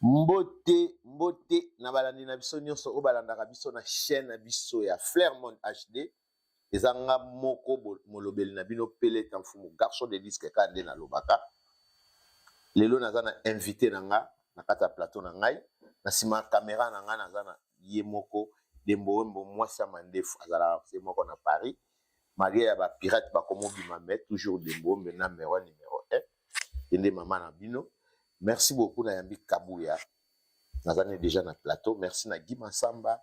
Mbote, mbote na balandi na biso nyonso oyo balandaka biso na chaîne na biso ya Flairmont HD. Eza nga moko molobeli na bino Peleta Mfumu, garçon de disque kaka nde nalobaka. Lelo naza na invité na nga na kati ya plateau na ngai. Na nsima ya caméra na ngai naza na ye moko Dembo Wembo, mwasi ya mandefu, azalaka ye moko na Paris. Malgré ya ba pirate bakomobima, mais toujours Dembo Wembo na numéro 1. Ye nde mama na bino. Merci beaucoup na yambi Kabuya. Nazani déjà na plateau. Merci na Guy Massamba.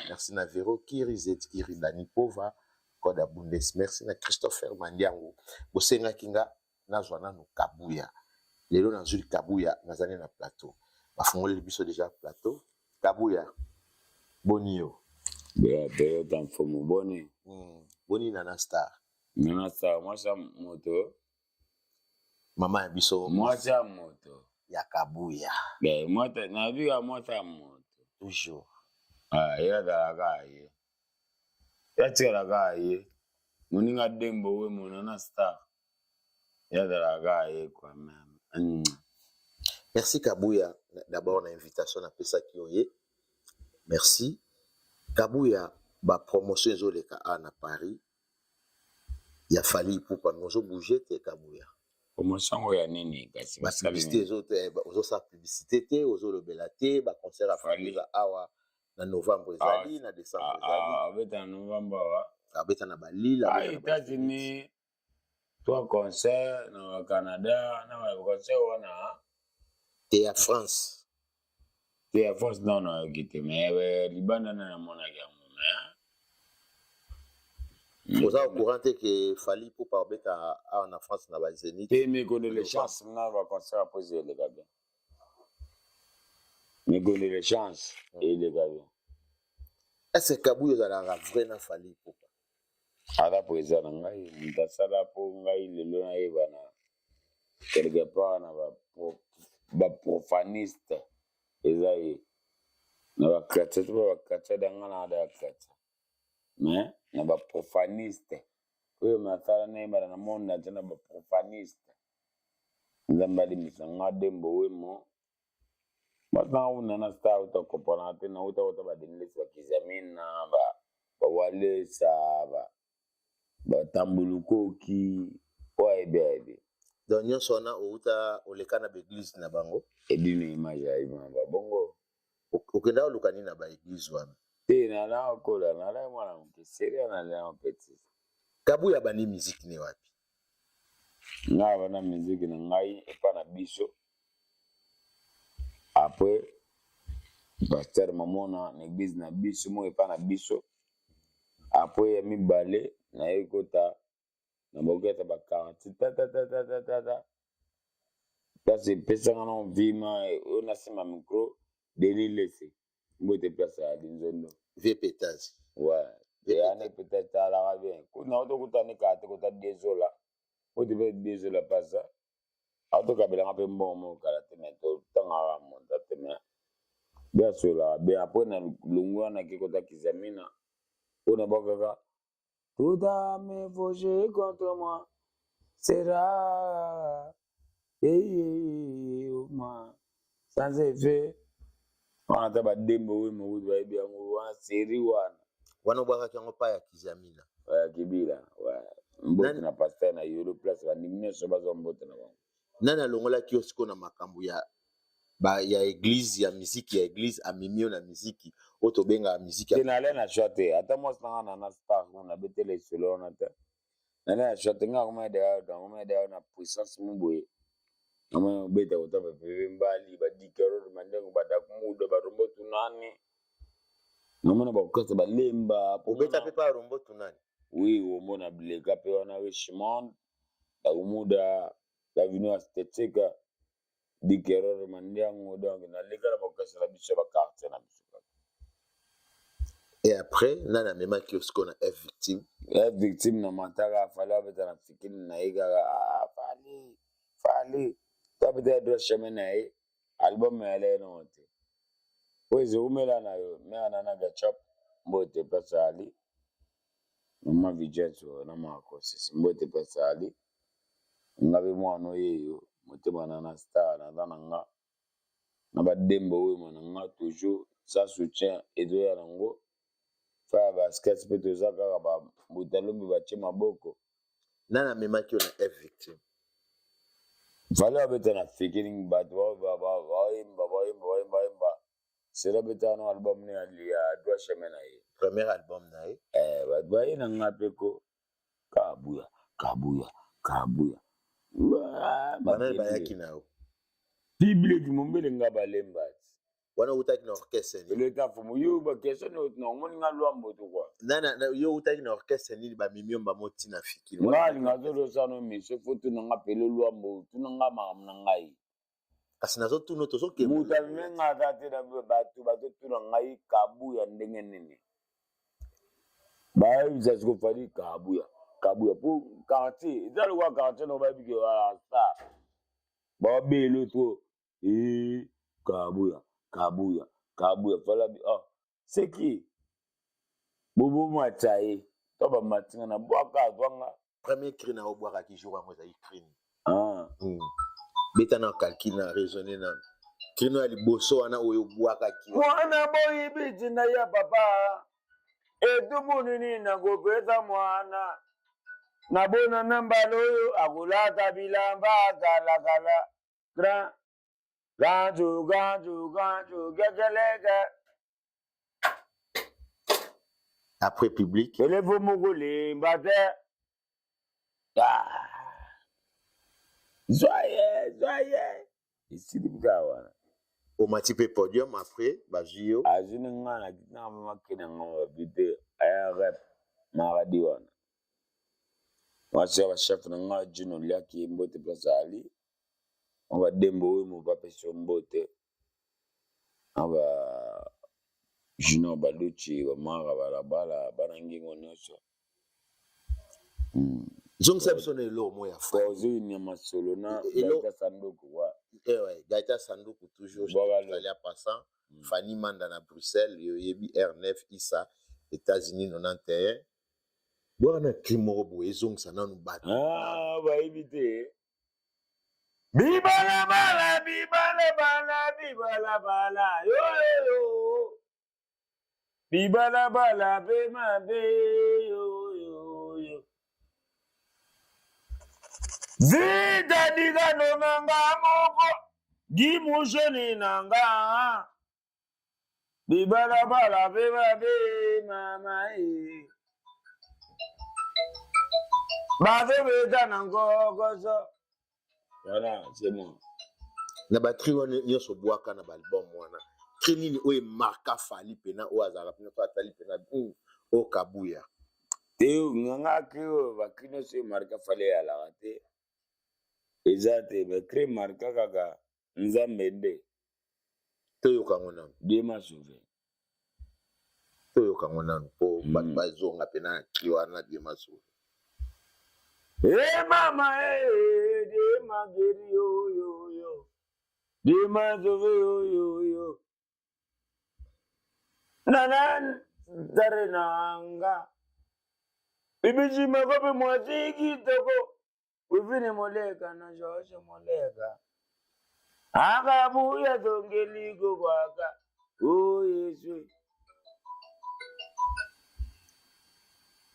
Merci na Vero Kiri, Zet Kiri, Dani Pova, Koda Bundes. Merci na Christopher Mandiango. Bosenga kinga nazwa nanu Kabuya. Lelo nazwi Kabuya nazali na plateau. Bafungoli biso déjà plateau. Kabuya, boni yo? Bea Toyota Mfumu, boni? Boni Nana Star. Nana Star, mwasi ya moto. Mama ya biso. Mwasi ya moto. Ya Kabuya. Be, mwata, nabika mwasi ya moto. Toujours. Ah, ye azalaka ye. Ye atikalaka ye. Moninga Dembo we mo Nana Star. Ye azalaka ye quoi même. Merci Kabuya d'abord na invitation napesaki yo ye. Merci. Kabuya, ba promotion ezoleka a na Paris. Ya Fally Ipupa, mais ozo bouger te Kabuya. Promotion yango ya nini kasi? Ba publicité ezo te, ozosala publicité te, ozolobela te, ba concert ya Fally eza awa na novembre ezali, na décembre ezali. Abeta na novembre awa. Abeta na ba Lille, Ah, États-Unis, trois concerts na Canada, na ba concert wana. Te ya France. Te ya France non nayoki te, mais libanda na namonaki yango mais oza au courant te ke Fally Ipupa obeta awa na France na ba Zénith? Te, mais les chance na ba concert après eleka bien. Mais les chance eleka bien. Est-ce que Kabuya ozalaka vrai na Fally Ipupa? Aza président na ngai, moto asala mpo ngai lelo nayeba na quelque part na baprofaniste eza ye, na bachrétien to bachrétien danga na ada ya chrétien, mais na baprofaniste oyo nasala nayebana na monde entier na baprofaniste. Nzambe alimbisa nga Dembo Wemo batanga kuna na star uta kopona te na uta uta badenilesi bakizamina bawalesa batambulukoki oyo ayebi ayebi. Donc nyonso wana outa oleka na baeglise na bango. Edino image ayebi na babongo. Okenda oluka nini na baeglise wana? Te, nala okola nala mwana moke seria nalela petit. Kabuya bandi musique ne wapi? Ngai banda musique na ngai epa na biso, après pasteur Mamona na église na biso moko epa na biso. Après ya mibale naye kota na boketa baquartier tatatatatata, place epesanga na mvima oyo nasima micro Denis Lese, mbote place ya Linzondo. Vie Pétase. Ouais, yani peut-être alaka bien kuna otokutani kaka te kota Dezola oyo mpe Dezola pasa atokabelanga mpe mbongo moko kala te, mais totangaka monta te, mais be asololaka bien. Après na longo wana ake kota Kizamina oyo nabwakaka "Tout âme forgée contre moi sera moi sans effet." Wana ata badembo oyo mokutu bayebi yango wana série wana. Wana obwakaki yango pa ya Kizamina? Ya Kibila, mbote na pasteur na Yolo, place bandimi nyonso bazwa mbote na bango. Nani alongolaki yo sikoyo na makambo ya ba ya église, ya musique ya église, amemi yo na musique oyo tobengaka musique? Te, nale na choix te. Ata mwasi nanga na star kuna nabetela esolo wana te, nale na choix te. Nga akoma deya, akoma deya na puissance mu boye, namoni obeta kota bapebe mbali badikerode mandengo badakumuda barombo tunani, namona bakokasa balemba. Obeta mpe pa Rombo Tunani? Oui, omona bileka mpe wana Richmond Dakumuda Lavino Asteteka Dikerore Mandiango, donc naleka na bakokasa na biso ya baquartier na biso. Et après nani amemaki yo sikoyo na F Victime? F Victime na mataka Fally abeta na fikili na ye kaka. Fally, Fally to abeta ya droit chemin na ye, album ya leno te oyo ezokumela na yo mare nana gachop, mbote place ali mama Vijetso na Marco Sisi, mbote place ali. Nga mpe mwana oyeyo motema na na star naza na nga. Na ba dembo wema na nga toujours sans soutien ezoya nango faya basket mpe toza kaka ba mbuta lobi batie maboko. Nani amemaki yo na F victime? Fally abeta na featuring bato bayemba bayemba bayemba bayemba selo abeta wana album ne ya droit chemin na ye. Premier album na ye. Eh, bato baye na nga mpe ko kabuya kabuya kabuya. Banani bayaki na yo? Public mombele nga balemba. Wana outaki na orchestre nini? Eleta fumu yo ba question no na omoni nga lwambo to quoi. Nana na, yo outaki na orchestre nini ba mimi ba moti na fikili. Nga linga zo zo sano mission faut tuna nga pele lwambo tuna nga makambo na ngai. Kasi nazo tuna tozo kemba. Moto amemi nga ata te na bato bazo tuna ngai kabuya ndenge nini. Bayebisa siko fali kabuya kabuya po quartier eza lokola quartier no bayebi ke wala star. Babelo to ee kabuya kabuya kabuya fala bi oh c'est qui bobo matsa ye to ba matinga na bwaka azwanga premier cri na obwakaki jour yango ezali cri nini ah. Beta na calcul na raisonner nanu cri no ya liboso wana oyo obwakaki mwana boyibi ntina ya papa etumbu nini nakopesa mwana nabona na mbala oyo akolata bilamba kalakala grand ganju ganju ganju gegelege après public elevo moko lemba te ah. Zwa ye zwa ye esili kaka wana omati mpe podium après bazwi yo azwi ni nga na na makina nga babi te aya rep maradi wana mwasi ya bachef na nga Juno Liaki mbote place ali mwa badembo oyo mo bapesi yo mbote na ba Junior Baluchi bamara balabala bana ngingo nyonso. Zongisa biso na eloko moko ya Fally. Ozwi na masolo na Gaëtan Sanduku wa. Eh ouais, Gaëtan Sanduku toujours je en passant. Fanny Manda na Bruxelles, yo yebi R9 Issa États-Unis 91. Bwana na cri moko boye ezongisa nanu bato. Ah, bayebi te. Bibala bala bibala bala bibala bala yo yo yo. Bibala bala be mabe yo yo yo. Vita dikano na nga moko gimushoni na nga Bibalabala pe mabe mama e. Bazobeta na nkokoso. Voilà, c'est moi. Na ba cri wana nyonso obwaka na ba album wana cri nini oyo emarka Fally pena oyo azalaka pena to atali pena oyo Kabuya? Te nga cri oyo ba cri nyonso emarka Fally eyalaka te. Eza te mais cri emarka kaka Nzambe nde. Toyoka yango nanu. Dieu m'a sauvé. Toyoka yango nanu po bato bazonga mpe na cri wana Dieu m'a sauvé. Eh mama eh Dieu m'a guéri yo yo yo. Dieu m'a sauvé yo yo yo. Nana tare nanga. Bibi makope mwasi kitoko. Wivine Moleka na George Moleka. Akabuya zongeliko kwaka. Oh Yesu.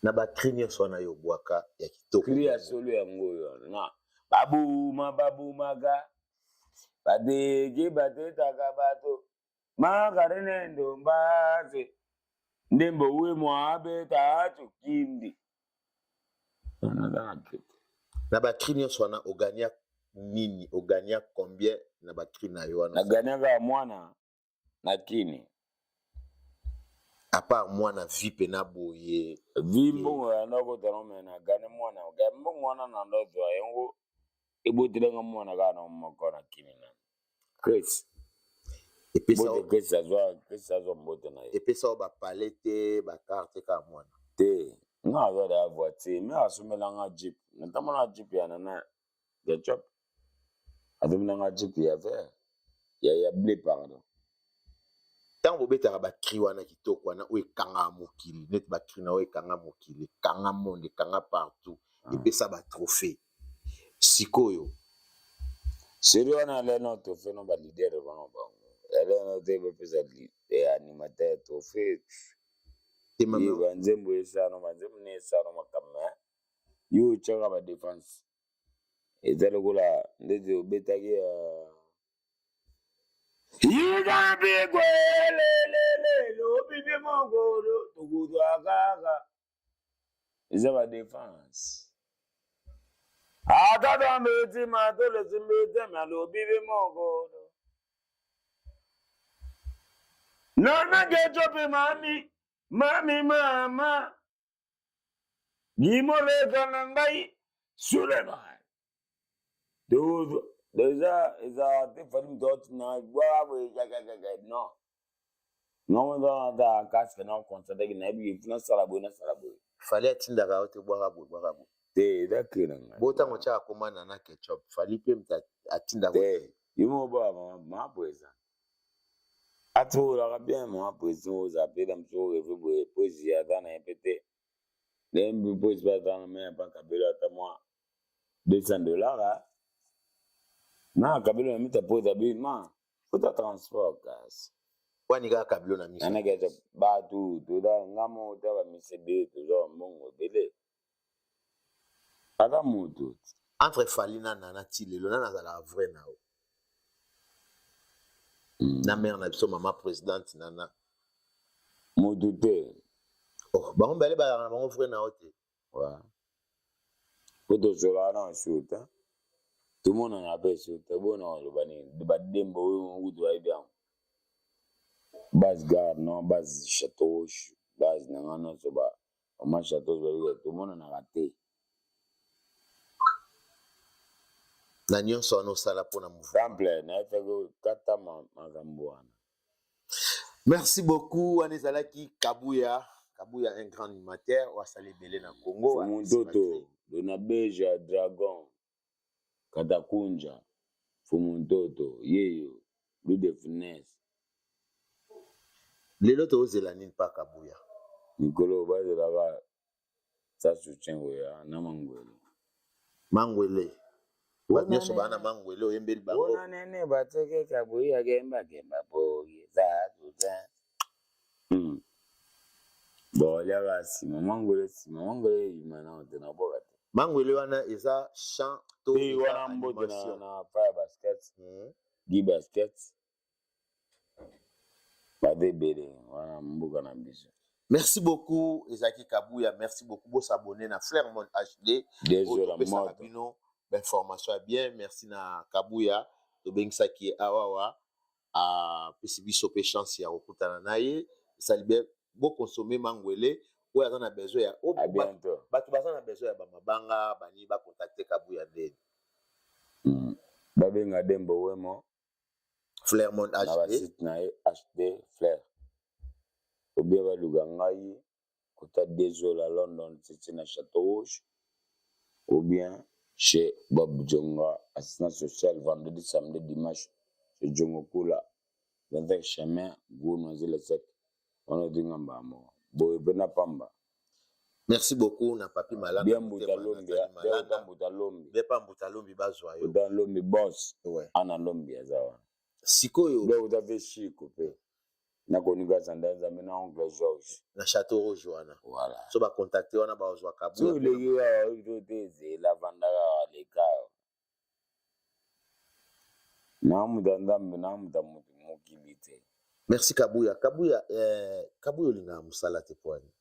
Na ba cri nyonso wana yo obwaka ya kitoko. Cri ya solo yango oyo wana. Na babuma babumaka. Bateki batetaka bato. Makarene ndombaze. Ndembo we mwabeta tukindi. Na ba cri nyonso wana ogagna nini? Ogagna combien na ba cri na yo wana? Nagagnaka mwana na kini. À part mwana vie pena boye. Vie mbongo ya ndako tano me na gane mwana. Ga mbongo wana na ndoto yango ebotelanga mwana kaka na moko na kini na. Chris. Epesa Chris azwa Chris azwa mbote na ye. Epesa yo ba palais te, ba car te kaka mwana. Te. Nga azwa da voiture, mais asomela nga jeep. Natambola na jeep ya nana ya chop. Asomela nga jeep ya vert. Ya ya bleu pardon. Ntango bobetaka ba cri wana kitoko wana oyo ekangaka mokili neti ba cri na oyo ekanga mokili ekanga monde ekanga partout epesa ba trophée sikoyo seri wana lelo trophée no ba leader wana bango. na te bapesa animateur trophée. Ye banzembo esano, banzembo ne esano makambo eh. Yo otyaka ba défense eza lokola ndeti obetaki yikapigwelelelelo mokolo tokuzwa kaka eza ba défense ata tambeti matolo simbete malobi be mokolo nana kechope mami mami mama gimoleka na ngai suleman deja eza te fali moto aotina bwaka boye kakakaka non ngongo nza ata casque na constataki nayebi ke nasala boye nasala boye. Fally atindaka yo te bwaka boye bwaka boye. Te eza cri na ngai. Bo tango otiaka komba nana ketchup Fally pe mutu atindaka yo te. Yo moko bwaka mama mama president. Atikolaka bien mama president oza pe na mosusu oreve boye poezi aza na ye pe te. Ndenge mpe poezi pe aza na me apa kabelo ata mwa 200 dollars na kabelo na mita poezi abi ma futa transport kasi. Wani kaka kabelo na miso. Nana keza batu toza nga moko ta ba miso ebele toza ba mbongo ebele ata moto. Entre Fally na Nana ti lelo nani azalaka vrai na yo? Na mère na biso mama presidente Nana. Moto te. Oh, bango mibale bazalaka na bango vrai na yo te? Ouais. Po tosolaka na sur te. Tomonana pe sur te. Bona oloba nini? Badembo oyo kutu bayebi yango. Base gare non, base chateau rouge, base na nga nyonso ba mama chateau rouge bayebi tomonanaka te. Na nyonso wana osala mpo na mouvement. Temple nayebisaki kata makambo wana. Merci beaucoup. Wana ezalaki Kabuya. Kabuya, un grand animateur oyo asali ebele na Congo. Fumuntoto, Dona Beja, Dragon, Katakunja, Fumuntoto, Yeyo, Louis de Funès. Lelo tozela nini pa Kabuya? Mikolo bazelaka sa soutien koya na Mangwele. Mangwele. Bato nyonso baa na Mangwele oyembeli bango. Ona nene bateke Kabuya gemba gemba boye sa soutien. Boliaka nsima Mangwele nsima Mangwele ebima nao te na boka te. Mangwele wana eza chant to te eza wana mbote na animation? Na fire basket. Gi basket bato ebele wana mboka na biso. Merci beaucoup ezalaki Kabuya, merci beaucoup bosabone na Flair Monde HD oyo Désolé topesaka moto. bino bainformation ya bien. Merci na Kabuya tobengisaki ye awawa apesi biso mpe chance ya kokutana na ye, esali bien. Bokonsome Mangwele oyo aza na besoin ya À bientôt. Bato baza na besoin ya bamabanga bani bacontacte Kabuya ndeni? Babenga Dembo Wemo. Flair Monde na HD. Basite na ye HD Flair. Obia baluka ngai kota Dezola London City na Chateau Rouge ou bien chez Bob Djonga assistant social vendredi samedi dimanche chez Djongo Kula 25 chemin Gou Noisy le Sec wana otinga mbala moko boye mpe na pamba. Merci beaucoup na Papi Malanda. Bien Mbuta Lombi, Nathalie bien Malanda. Mbuta Lombi. Bien pa Mbuta Lombi bazwa yo. Mbuta Lombi boss. Ouais. Ana Lombi aza wana. Sikoyo. Bien Mbuta ve Chico pe. Na konika sanda nzambe na oncle Georges. Na Chateau Rouge wana. Voilà. So ba contacter wana ba zwa Kabuya. So leki awa oyo te zela vandaka leka. Na muta nzambe na muta mutu mokili te. Merci Kabuya. Kabuya, Kabuya olingaka mosala te po ani?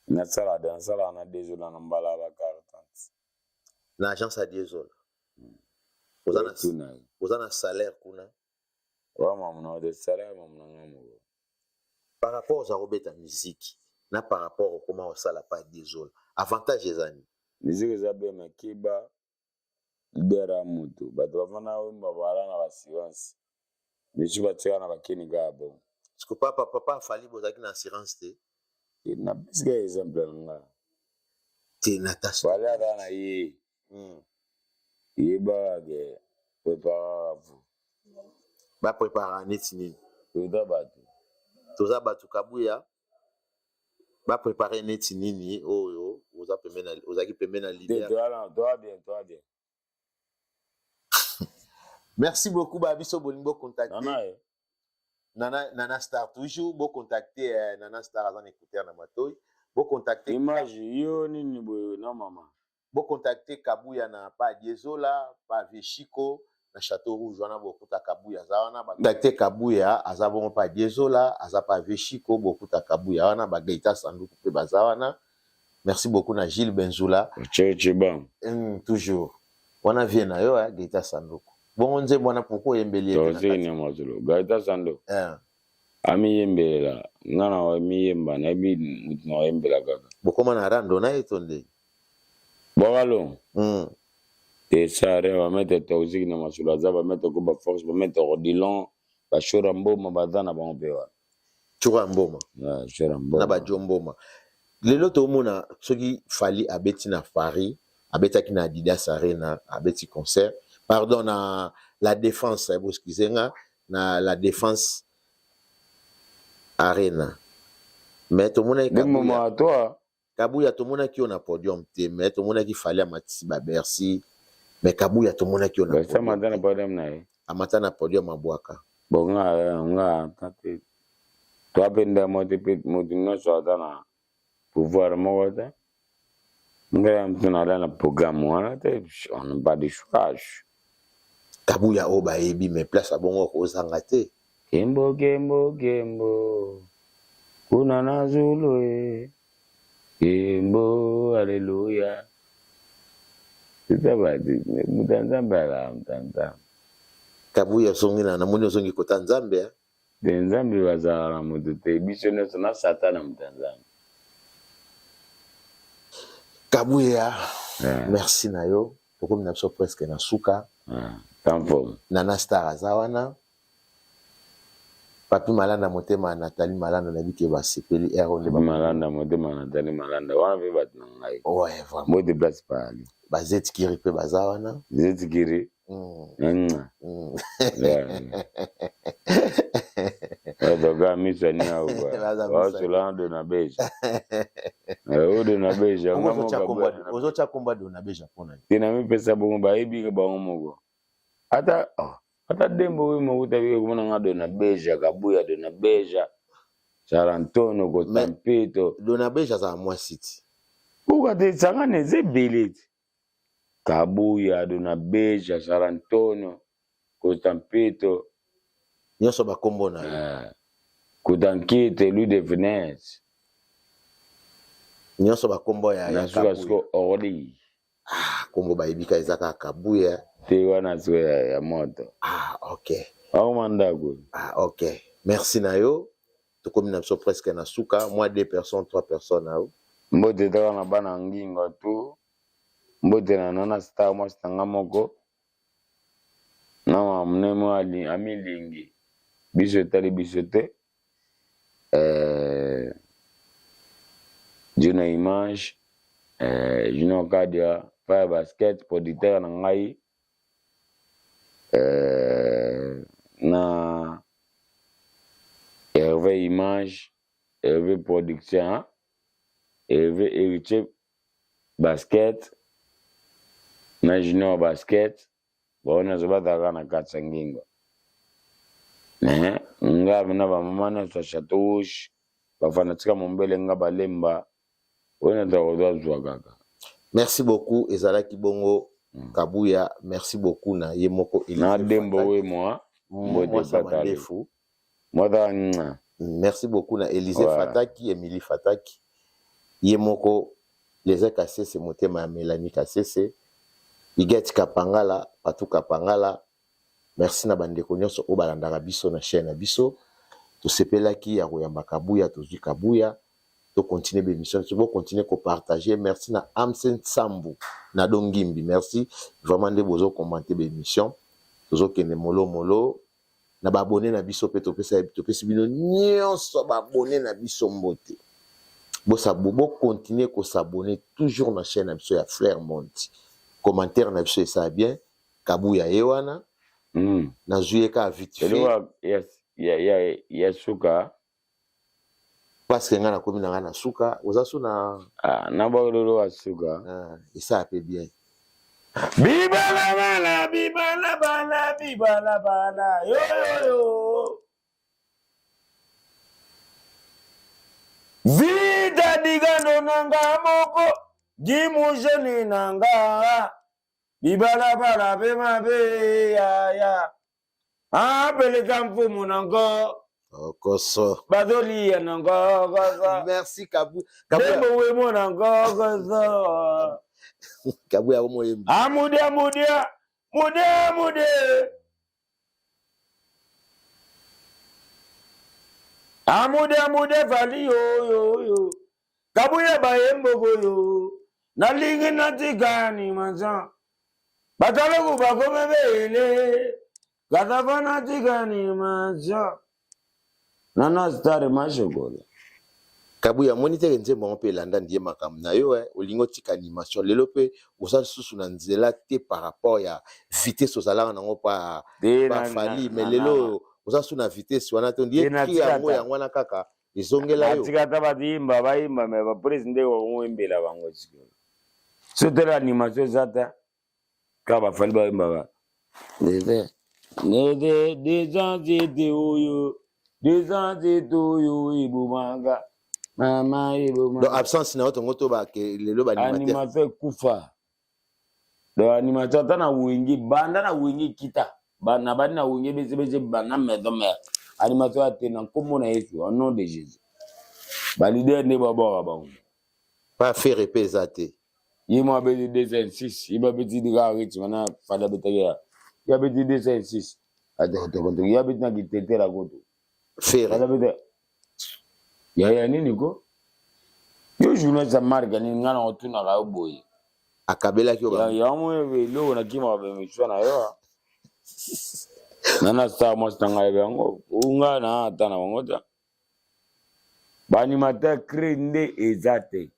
Nasala de nasala na Dezola na mbala ba carte. Na agence ya Dezola. Oza na oza na salaire kuna? Wa mamu na de salaire mamu na nga moko. Par rapport oza kobeta musique na par rapport okoma osala pa Dezola. Avantage eza nini? Musique eza bien mais kiba leader ya moto bato bafanda oyemba bala na baassurance misu batika na bakeni kaka bongo. Parce que papa papa Fally bozalaki na assurance te. Napesika exemple na nga. Te na tâche. Fally aza na ye. Yebaka ke préparaka vous. Baprépara neti nini? Toza bato. Toza bato Kabuya. Baprépare neti nini oyo oza pembeni ozalaki pembeni na Te leader? Toza bien, toza bien. Merci beaucoup ba biso bolingi bocontacte. Nana ye. Nana, Nana Star toujours bo contacter eh, Nana Star aza na écouteur na matoi bo contacter image yo nini boye na mama bo contacter Kabuya na pa Diezola pa Viechiko na Chateau Rouge wana bokuta Kabuya aza wana ba contacter Kabuya aza bongo pa Diezola aza pa Viechiko bokuta Kabuya wana ba Gaita Sanduku pe baza wana merci beaucoup na Gilles Benzula Cheche bang toujours wana vie na yo eh, Gaita Sanduku bongo nzembo wana pourquoi oyembeli ye te na Tozi kati na mazolo Gaita Sanduku eh. amiyembelela nga na miyemba nayebi mutu na oyembela kaka bokoma na rando na ye to nde bwakalo te sare bamete toxique na masolo aza bamete ko baforce bamete rodilon bashora mboma baza na bango mpe wana Tshura Mboma Shora na mboma bajo Mboma lelo tomona soki Fally abeti na Paris abetaki na Adidas Arena abeti concert pardon na la Défense eh, boexcuse nga na la Défense Arena mais tomonaki de Kabuya mboma toi Kabuya tomonaki yo na podium te mais tomonaki Fally amatisi ba Bercy mais Kabuya tomonaki yo na Bercy podium amata na te podium na ye amata na podium abwaka bon nga nga ata te toa mpe ndamo te mpe moto nyonso aza na pouvoir moko te ngai ya moto naza na programme wana te on n'a pas de choix. Kabuya oyo bayebi mais place ya bongo okozanga te. Kembo kembo kembo kuna na zulu e kembo aleluya tata bati moto ya nzambe alaka moto ya nzambe. Kabuya ozongi na namoni ozongi kota nzambe eh. Te nzambe bazalaka na moto te biso nyonso na satan na moto ya nzambe. Kabuya merci na yo tokomi na biso presque na suka. Temps Nana Star aza wana Papi Malanda motema ya Nathalie Malanda nayebi ke basepeli heure oyo nde Papi Malanda motema ya Nathalie Malanda wana pe bato na ngai. Ouais vraiment. Mbote place pali. Ba Zetkiri pe baza wana. Zetkiri. Mm. Mm. Yeah. Bazoka miso ni au kwa. Wasola dona beja. Eh, dona beja. Ozotia komba dona beja pona. Tina mi pesa bongo bayebi bango moko. Ata oh, ata dembo oyo mowuta bike komona nga dona beja kabuya dona beja Sarantono kotampito. Dona beja azala mwasi ti. Buka te sangana eza ebele ti. Kabuya, Dona Beja, Sarantono, Costa Mpito. Nyonso ba kombo na yo. Eh, Kutankite, Louis de Finesse. Nyonso ba kombo ya, ya Na suka Kabuya. siko Orly. Ah, kombo bayebi ka eza kaka Kabuya. Te wana siko ya, ya moto. Ah, ok. Akoma ndako. Ah, ok. Merci na yo. Tokomi na biso presque na suka. Moi deux personnes, trois personnes na yo. Mbote kaka na bana nginga tout. Mbote na nana star mwasi na nga moko na mamu ne amilingi biso etali biso te eh, Junior Image eh, Junior Kadia Fire Basket producteur na ngai eh, na Hervé Image Hervé Production Hervé Héritier basket na junior basket bango nyonso bazalaka na kati ya ngingo mais nga na bamama nyonso ya chateau rouge bafanatika mombele nga balemba oyo nyonso akozwa zwa kaka. Merci beaucoup ezalaki bongo Kabuya merci beaucoup na ye moko na Dembo we moi mbote patali Mwata nga. Merci beaucoup na Elysee ouais. Fataki, Emilie Fataki. Ye moko Leza Kasese motema ya Melanie Kasese. Iget Kapangala, Patou Kapangala. Merci na bandeko nyonso oyo balandaka biso na chaîne na biso. Tosepelaki ya koyamba Kabuya, tozwi Kabuya. To continuer ba émission, bo continuer ko partager. Merci na Amse Nsambu na Dongimbi. Merci vraiment nde bozo commenter ba émission. Tozokende molo molo. Na ba abonne na biso pe topesa topesi bino nionso ba abonne na biso mbote bo sabo bo continuer ko s'abonner toujours na chaîne na biso ya Flair Monde commentaire na biso esala bien Kabuya ye wana nazui ye kaka vite fait Eloko ya, ya, ya, ya suka Parce que nga nakomi na nga na suka oza su na ah na ba lolo wa suka ah, esala pe bien bibala bala bibala bala bibala bala yo yo yo. nga moko gimujeni na nga bibalabala pe mabe yaya apeleka mfumu na ngo okoso bazolia na ngo koso merci kabu dembo wemo na ngo koso kabu ya moyembi amudia mudia mudia mudia amude amude fali yoyoyo kabuya bayembokoyo nalingi natika animation bataloku bakome bele kasava natika animation nana star mashokola Kabuya amoni teke nzembo yango mpe elanda ndiye makambo na yo eh, olingi otika animation lelo mpe oza lisusu na nzela te par rapport ya vitesse ozalaka nango pa, pa Fally mais lelo oza lisusu na vitesse wana te ondiye cri yango yango wana kaka ezongela yo. Natika ata bato yimba bayimba mais ba presse nde bakoyembela bango sikoyo soki tala animation eza te kaka ba Fally bayemba ba nzete oyo deza nzete oyo ebomaka mama ebomaka. Donc absence na yo tongo to ba ke lelo ba animateur. Animateur ekufa. Donc animateur ata na wenge banda na wenge kita na bandi na wenge bcbg banda maison mère animateur ate na nkombo na Yesu au nom de Jésus. Ba leader nde babwaka bango. Pa ferre pe eza te. Ye moko abeti 206 ye babeti kaka rythme na fally abetaki ya ye abeti 206 atokotokoto ye abeti na kitetela kutu Ferre abeti ya ya nini ko yo journaliste ya marque nini ngai na kotunaka yo boye akabelaki yo yango eloko nakimaka bemission na yo nana star mwasi na ngai yango ngai na ata na bango te Ba animateur cri nde eza te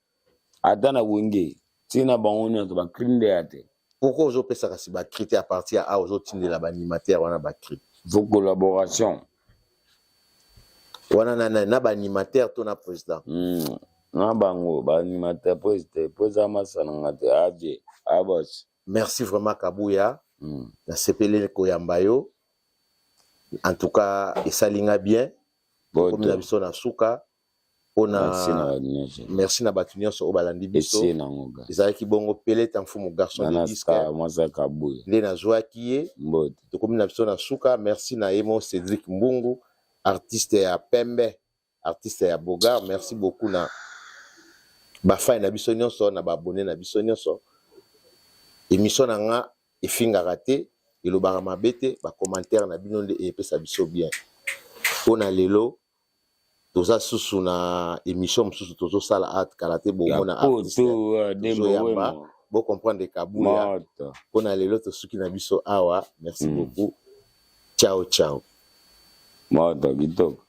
ata na wenge ti na bango nionso ba cri nde ya te. Pourquoi ozo pesa kasi ba cri te à partir ya awa ozo tindela ba animateur wana ba cri. Faut collaboration. Wana na nani na ba animateur to na president? Hmm. Na bango ba animateur po te po eza masa na nga te aje abos. Merci vraiment Kabuya. Nasepeli koyamba yo. En tout cas esali nga bien. Tokomi na biso na suka pona merci na bato nyonso oyo balandi biso. Ezalaki bongo Peleta Mfumu garçon de disque nde nazwaki ye. Tokomi na biso na suka. Merci na ye mo Cedric Mbungu artiste ya pembe, artiste ya Bogar. Merci beaucoup na ba fans na biso nyonso na ba abonnes na biso nyonso. Emission na nga efingaka te, elobaka mabe te, ba commentaires na bino nde epesa biso bien. Pona lelo toza susu na emission mosusu tozosala art kala te bomona artiste tozoyamba bo comprendre Kabuya. Pona lelo tosuki na biso awa. Merci beaucoup. Ciao ciao. Moto kitoko.